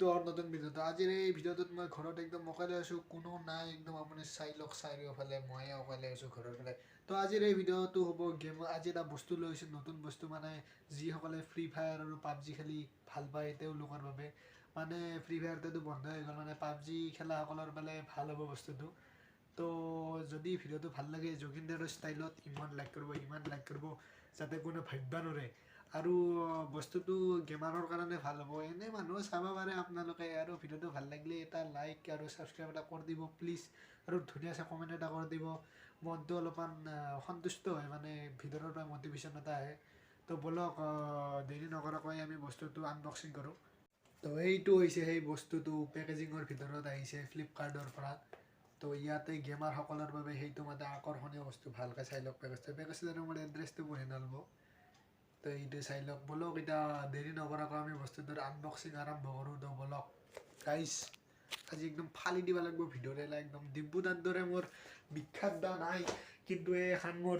Two our নতুন video'. আজিৰ এই ভিডিঅ'টোত মই ঘৰত একদম অকলে আছোঁ, কোনো নাই একদম। আপুনি চাই লওক চাৰিওফালে, ময়ে অকলে আছোঁ ঘৰৰ ফালে। তো আজিৰ এই ভিডিঅ'টো হ'ব গেম। আজি এটা বস্তু লৈ আহিছোঁ, নতুন বস্তু, মানে যিসকলে ফ্ৰী ফায়াৰ আৰু পাবজি খেলি ভাল পায় তেওঁলোকৰ বাবে। মানে ফ্ৰী ফায়াৰটোতো বন্ধ হৈ গ'ল, মানে পাবজি খেলাসকলৰ বাবে ভাল হ'ব বস্তুটো। তো যদি ভিডিঅ'টো ভাল লাগে, যোগিন্দৰৰ ষ্টাইলত ইমান লাইক কৰিব, ইমান লাইক কৰিব যাতে কোনো ভাবিব নোৱাৰে। আৰু বস্তুটো গেমাৰৰ কাৰণে ভাল হ'ব, এনে মানুহ চাব পাৰে আপোনালোকে। আৰু ভিডিঅ'টো ভাল লাগিলে এটা লাইক আৰু ছাবস্ক্ৰাইব এটা কৰি দিব প্লিজ, আৰু ধুনীয়া চাই কমেণ্ট এটা কৰি দিব। মনটো অলপমান সন্তুষ্ট হয়, মানে ভিতৰৰ পৰা মটিভেশ্যন এটা আহে। তো ব'লক, দেৰি নকৰাকৈ আমি বস্তুটো আনবক্সিং কৰোঁ। তো এইটো হৈছে সেই বস্তুটো, পেকেজিঙৰ ভিতৰত আহিছে ফ্লিপকাৰ্টৰ পৰা। তো ইয়াতে গেমাৰসকলৰ বাবে সেইটো মানে আকৰ্ষণীয় বস্তু। ভালকৈ চাই লওক পেকেজটো, পেকেজটোত মোৰ এড্ৰেছটো পঢ়ি নল'ব। তো এইটো চাই লওক। ব'লক, এতিয়া দেৰি নকৰাকৈ আমি বস্তুটোৰ আনবক্সিং আৰম্ভ কৰোঁ। তো ব'লক গাইজ, আজি একদম ফালি দিব লাগিব ভিডিঅ'ত একদম। ডিম্পু দাৰ দৰে মোৰ বিখ্যাত দা নাই, কিন্তু এইখন মোৰ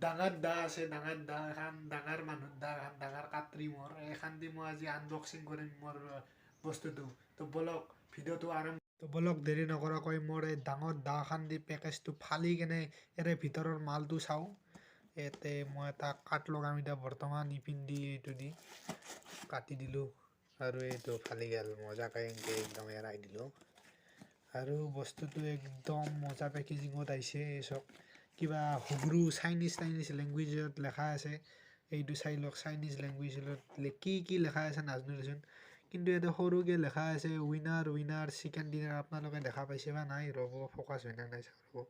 ডাঙৰ দা আছে, ডাঙৰ দা এখন, ডাঙৰ মানুহৰ দা এখন, ডাঙৰ কাটৰি মোৰ। এইখন দি মই আজি আনবক্সিং কৰিম মোৰ বস্তুটো। তো ব'লক ভিডিঅ'টো আৰম্ভ। তো ব'লক দেৰি নকৰাকৈ মোৰ এই ডাঙৰ দাখন দি পেকেজটো ফালি কেনে ইয়াৰে ভিতৰৰ মালটো চাওঁ। ইয়াতে মই এটা কাট লগাম এতিয়া বৰ্তমান, ইপিন দি এইটো দি কাটি দিলোঁ আৰু এইটো ফালি গ'ল মজাকৈ, এনেকৈ একদম এৰাই দিলোঁ। আৰু বস্তুটো একদম মজা পেকেজিঙত আহিছে। এই চাওক, কিবা হুগৰু চাইনিজ চাইনিজ লেংগুৱেজত লেখা আছে। এইটো চাই লওক, চাইনিজ লেংগুৱেজত কি কি লেখা আছে নাজানো দেচোন, কিন্তু ইয়াতে সৰুকৈ লেখা আছে উইনাৰ উইনাৰ চিকেন ডিনাৰ। আপোনালোকে দেখা পাইছে বা নাই, ৰ'ব ফ'কাছ হয় না নাই চাওঁ ৰ'ব।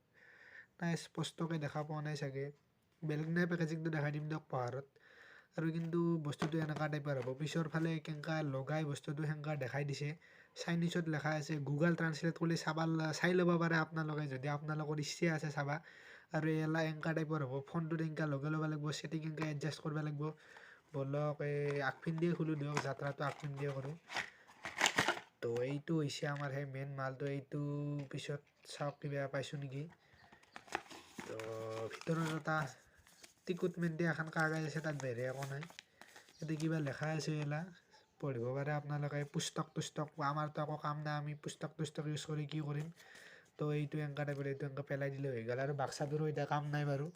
নাই, স্পষ্টকৈ দেখা পোৱা নাই চাগে। বেলেগ নাই, পেকেজিংটো দেখাই দিম দিয়ক পাহাৰত। আৰু কিন্তু বস্তুটো এনেকুৱা টাইপৰ হ'ব, পিছৰ ফালে কেনেকুৱা লগাই বস্তুটো সেনেকুৱা দেখাই দিছে। চাইনিজত লেখা আছে, গুগল ট্ৰান্সলেট কৰি চাবা, চাই ল'ব পাৰে আপোনালোকে যদি আপোনালোকৰ ইচ্ছা আছে চাবা। আৰু এলা এনেকুৱা টাইপৰ হ'ব, ফোনটোত এনেকুৱা লগাই ল'ব লাগিব, ছেটিং এনেকৈ এডজাষ্ট কৰিব লাগিব। ব'লক এই আগপিন দিয়ে খোলোঁ দিয়ক, যাত্ৰাটো আগপিন দিয়ে কৰোঁ। তো এইটো হৈছে আমাৰ সেই মেইন মালটো। এইটো পিছত চাওক কিবা পাইছোঁ নেকি। তো ভিতৰত এটা টিকুটমেণ্ট দিয়া এখন কাগজ আছে, তাত বাহিৰে একো নাই। ইয়াতে কিবা লেখা আছে, এলা পঢ়িব পাৰে আপোনালোকে। পুস্তক তুস্তক আমাৰতো একো কাম নাই, আমি পুস্তক তুস্তক ইউজ কৰি কি কৰিম। তো এইটো এনেকুৱা টাইপৰ, এইটো এনেকুৱা পেলাই দিলে হৈ গ'ল। আৰু বাক্সাটোৰো এতিয়া কাম নাই বাৰু,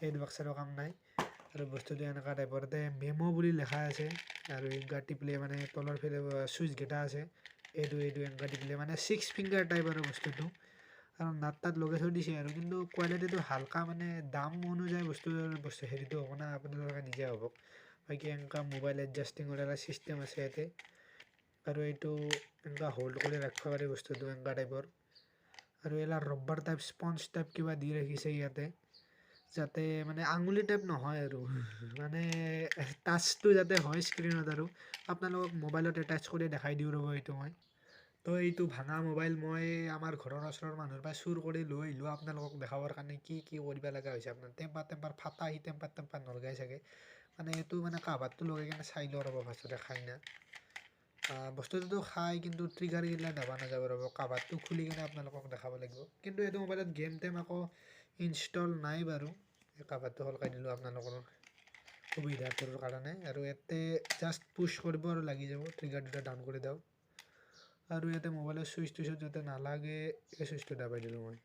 এইটো বাক্সাৰো কাম নাই। আৰু বস্তুটো এনেকুৱা টাইপৰ, তাতে মেম' বুলি লেখা আছে। আৰু এনেকুৱা টিপিলে মানে তলৰ ফালে চুইচ কেইটা আছে, এইটো এইটো এনেকুৱা টিপিলে মানে ছিক্স ফিংগাৰ টাইপ আৰু বস্তুটো। আৰু নাট তাত লগাই থৈ দিছে। আৰু কিন্তু কোৱালিটিটো হালকা, মানে দাম অনুযায়ী বস্তু হেৰিটো হ'ব না, আপোনালোকে নিজে ভাবক। বাকী এনেকুৱা মোবাইল এডজাষ্টিঙৰ এটা ছিষ্টেম আছে ইয়াতে। আৰু এইটো এনেকুৱা হোল্ড কৰি ৰাখিব পাৰি বস্তুটো এনেকুৱা টাইপৰ। আৰু এলা ৰবাৰ টাইপ স্পঞ্জ টাইপ কিবা দি ৰাখিছে ইয়াতে, যাতে মানে আঙুলি টাইপ নহয় আৰু মানে টাচটো যাতে হয় স্ক্ৰীণত। আৰু আপোনালোকক মোবাইলত এটাচ কৰি দেখাই দিওঁ ৰ'ব এইটো মই। তো এইটো ভাঙা মোবাইল মই আমাৰ ঘৰৰ ওচৰৰ মানুহৰ পৰা চুৰ কৰি লৈ আহিলোঁ আপোনালোকক দেখাবৰ কাৰণে কি কি কৰিব লগা হৈছে। আপোনাৰ টেম্পাৰ টেম্পাৰ ফাটা, সি টেম্পাৰ টেম্পাৰ নলগাই চাগে। মানে এইটো মানে কাভাৰটো লগাই কিনে চাই লওঁ ৰ'ব ফাৰ্ষ্টতে, খাই না বস্তুটোতো খাই, কিন্তু ট্ৰিগাৰগিলা দাবা নাযাব ৰ'ব। কাভাৰটো খুলি কিনে আপোনালোকক দেখাব লাগিব। কিন্তু এইটো মোবাইলত গেম টেম আকৌ ইনষ্টল নাই বাৰু। এই কাভাৰটো সলকাই দিলোঁ আপোনালোকৰ সুবিধাটোৰ কাৰণে। আৰু ইয়াতে জাষ্ট পুছ কৰিব আৰু লাগি যাব, ট্ৰিগাৰ দুটা ডাউন কৰি দিয়ক। আৰু ইয়াতে মোবাইলৰ চুইচ টুইচত যাতে নালাগে, এই চুইচটো দাবাই দিলোঁ মই।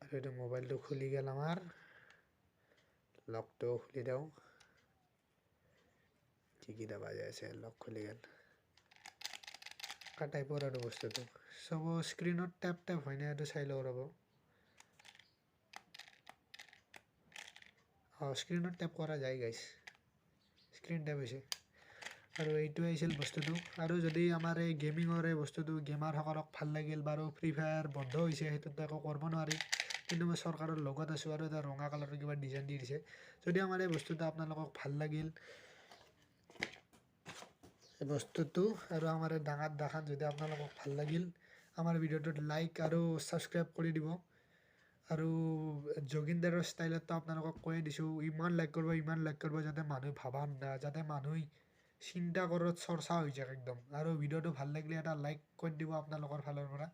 আৰু এইটো মোবাইলটো খুলি গ'ল আমাৰ, লকটোও খুলি দিওঁ। কি কি দাবা যায় আছে, লক খুলি গ'ল। টাইপৰ আৰু বস্তুটো চব স্ক্ৰীণত টেপ টেপ হয় নাই এইটো চাই লওঁ ৰ'ব। অঁ, স্ক্ৰীণত টেপ কৰা যায় গাইছ, স্ক্ৰীণ টেপ হৈছে। আৰু এইটোৱে আহিছিল বস্তুটো। আৰু যদি আমাৰ এই গেমিঙৰ এই বস্তুটো গেমাৰসকলক ভাল লাগিল বাৰু, ফ্ৰী ফায়াৰ বন্ধ হৈছে, সেইটোতো একো কৰিব নোৱাৰি, কিন্তু মই চৰকাৰৰ লগত আছোঁ। আৰু এটা ৰঙা কালাৰৰ কিবা ডিজাইন দি দিছে। যদি আমাৰ এই বস্তুটো আপোনালোকক ভাল লাগিল এই বস্তুটো, আৰু আমাৰ এই ডাঙৰ দাখন যদি আপোনালোকক ভাল লাগিল, আমাৰ ভিডিঅ'টোত লাইক আৰু ছাবস্ক্ৰাইব কৰি দিব। আৰু যোগিন্দৰৰ ষ্টাইলততো আপোনালোকক কৈয়ে দিছোঁ, ইমান লাইক কৰিব, ইমান লাইক কৰিব যাতে মানুহে ভাবা না, যাতে মানুহে চিন্তা কৰাত চৰ্চা হৈ যাওক একদম। আৰু ভিডিঅ'টো ভাল লাগিলে এটা লাইক কৰি দিব আপোনালোকৰ ফালৰ পৰা।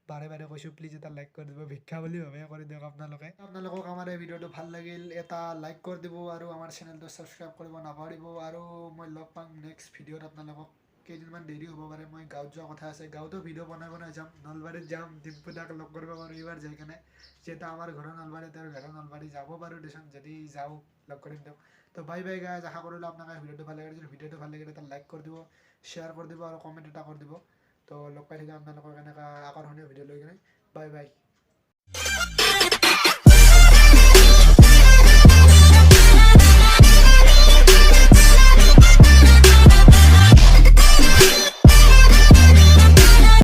বাৰে বাৰে কৈছোঁ, প্লিজ এটা লাইক কৰি দিব, ভিক্ষা বুলি ভাবে কৰি দিয়ক আপোনালোকে। আপোনালোকক আমাৰ এই ভিডিঅ'টো ভাল লাগিল এটা লাইক কৰি দিব আৰু আমাৰ চেনেলটো ছাবস্ক্ৰাইব কৰিব নাপাহৰিব। আৰু মই লগ পাম নেক্সট ভিডিঅ'ত আপোনালোকক। কেইদিনমান দেৰি হ'ব পাৰে। মই গাঁৱত যোৱা কথা আছে, গাঁৱতো ভিডিঅ' বনাই বনাই যাম। নলবাৰীত যাম, ডিম্পুদাক লগ কৰিব পাৰোঁ এইবাৰ যাই কেনে, যিহেতু আমাৰ ঘৰৰ নলবাৰী, তেওঁৰ ঘৰৰ নলবাৰী, যাব পাৰোঁ দেচোন। যদি যাওঁ লগ কৰিম তেওঁক। তো বাই বাই গাইজ, আশা কৰিলোঁ আপোনালোকে ভিডিঅ'টো ভাল লাগিলে। যদি ভিডিঅ'টো ভাল লাগিলে এটা লাইক কৰি দিব, শ্বেয়াৰ কৰি দিব আৰু কমেণ্ট এটা কৰি দিব। তো লগ পাই থাকিম আপোনালোকক এনেকুৱা আকৰ্ষণীয় ভিডিঅ' লৈ কেনে। Bye bye.